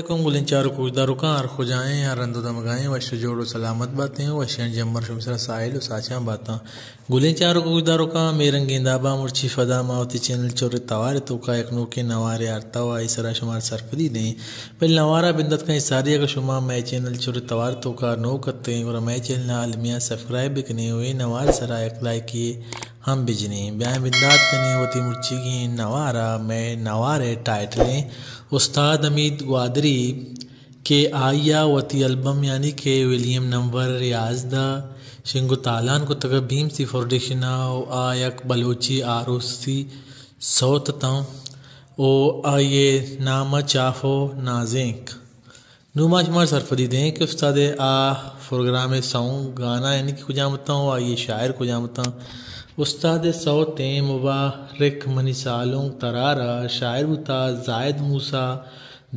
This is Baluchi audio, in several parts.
علیکم گلیں چاروک و گوشداروکاں، ہر کجائیں، ہر رند و دمگائیں، وش و جوڑ و سلامت باتیں و وشیاں جمبر شمے سرا ساحل و ساچان باتاں۔ گلیں چاروک و گوشداروکاں، مے رنگیں دابا مرچی فدا ما وتی چینل چور توار توکا یک نوکیں نوارے آرتا و آئی سرا شمار سرپدی دیں۔ بل نوارا بندات کن ساری، اگر شما مے چینل چور توار توکا نوک اتیں، گڑا مے چینل المیہ سبسکرائب بکنیں و اے نوار سرا یک لائکی ہم بجنیں۔ بیائیں بندات کنیں وتی مرچیگیں نوارا۔ مے نوارے ٹائٹلیں استاد حمید گوادری کہ آئی ء وتی البم یعنی کہ ولیم نمبر یازدہ شنگ و تالان کتگ بی ایم سی فاؤنڈیشن ء و آ یک بلوچی آروسی سوت اتاں و آئی ء نام ء چاف و نازینک۔ نوں ما شمارا سرپدی دیں کہ استاد ء آ پروگرام ء سونگ گانا یعنی کہ کجام اتاں و آئی ء شاعر کجام اتاں۔ استاد ء سوت ایں مبارک منی سالونک ترارا، شاعر بوتا زاہد موسی،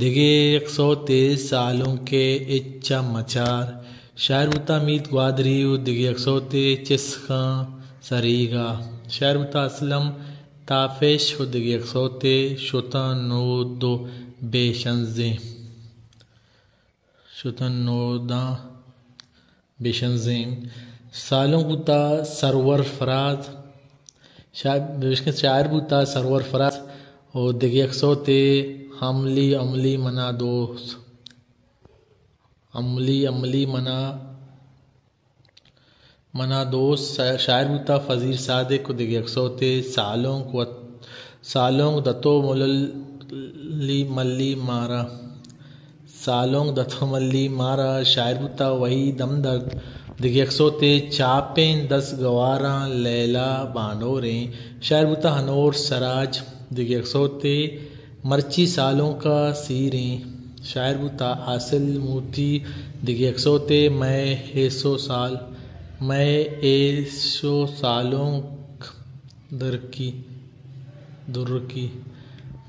دگہ یک سوتے سالونکے اچ ء مچار، شاعر بوتا میت گوادری و دگہ یک سوتے چسکاں سریگا، شاعر بوتا اسلم تافش و دگہ یک سوتے شتاں نود و بے شنزیں، شتاں نوداں بے شنزیں۔ سالونک بوتا سرور فراز، شاعر، بشکن شاعر بوتا سرور فراز و دگہ یک سوتے حملی، حملی منا دوست، حملی، حملی منا، منا دوست۔ شاعر بوتا فضیل صادق و دگہ یک سوتے سالونک و، سالونک دتو مللی، ملی مارا۔ سالونک دتو ملی مارا، شاعر بوتا وحید ہمدرد، دگہ یک سوتے چاپیں دست گواراں لیلا بانوریں، شاعر بوتا ہنور سراج، دگہ یک سوتے مرچی سالونکا سیریں، شاعر بوتا حاصل موتی، دگہ یک سوتے مئے ایسو سال، مئے ایسو سالونک درکی، درکی۔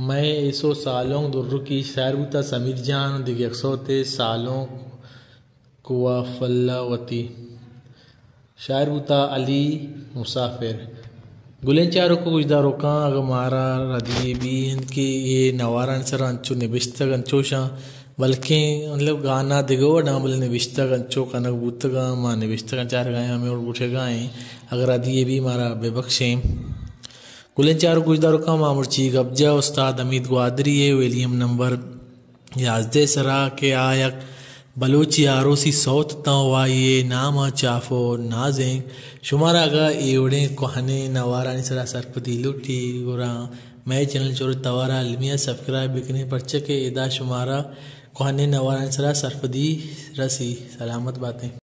مئے ایسو سالونک درکی، شاعر بوتا سمیر جان، دگہ یک سوتے سالونک کوا فلا وتی۔ شاعر بوتا علی مسافر۔ گلیں چاروک و گوشداروکاں، اگاں مارا ردی بی انت کہ اے نوارانی سرا انچو نبشتگ انچوشاں، بلکیں مطلب گانا دگہ وڑاں، بلے نبشتگ انچو کنگ بوتگاں، ما نبشتگاں چارگا ایں، ہمے وڑ گوشگا ایں۔ اگر ردی بی مارا بہ بخشیں۔ گلیں چاروک گوشداروکاں، ما مرچی گپ جا استاد حمید گوادری ء ویلیم نمبر یازدہ سرا کہ آ یک بلوچی آروسی سوت تاں و آئی ء نام ء چاف و نازینک۔ شمارا اگاں اے وڑیں کوہنیں نوارانی سرا سرپدی لوٹی، گڑا مئے چینل چور توارا المی ء سبسکرائب بکنیں، پرچہ کہ ادا شمارا کوہنیں نوارانی سرا سرپدی رسی۔ سلامت باتیں۔